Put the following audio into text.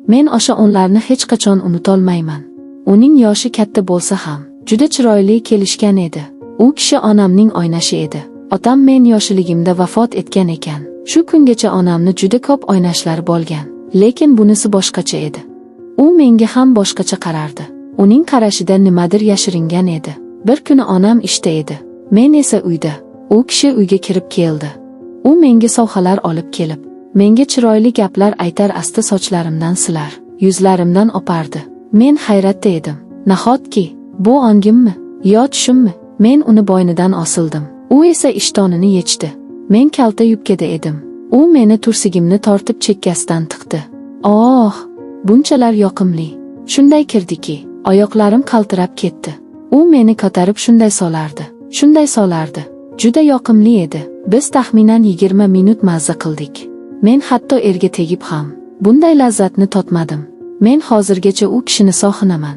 Men o'sha onlarni hech qachon unutolmayman. Uning yoshi katta bo'lsa ham, juda chiroyli kelishgan edi. U kishi onamning oynashi edi. Otam men yoshligimda vafot etgan ekan. Shu kungacha onamni juda ko'p oynashlari bo'lgan. Lekin bunisi boshqacha edi. U menga ham boshqacha qarardi. Uning qarashida nimadir yashiringan edi. Bir kuni onam ishda edi. Men esa uyda. U kishi uyga kirib keldi. U menga sovg'alar olib kelib, menga chiroyli gaplar aytar, asta sochlarimdan silar, yuzlarimdan o'pardi. Men hayratda edim. Nahotki, bu ongimmi, yo tushimmi? Men uni bo'ynidan osildim. U esa ishtonini yechdi. Men kalta yubkada edim. U meni tursigimni tortib chekkasidan tiqdi. Oh, bunchalar yoqimli. Shunday kirdiki, oyoqlarim qaltirab ketdi. U meni ko'tarib shunday solardi. Shunday solardi. Juda yoqimli edi. Biz taxminan 20 minut mazza qildik. Men hatto erga tegib ham bunday lazzatni totmadim. Men hozirgacha u kishini sog'inaman.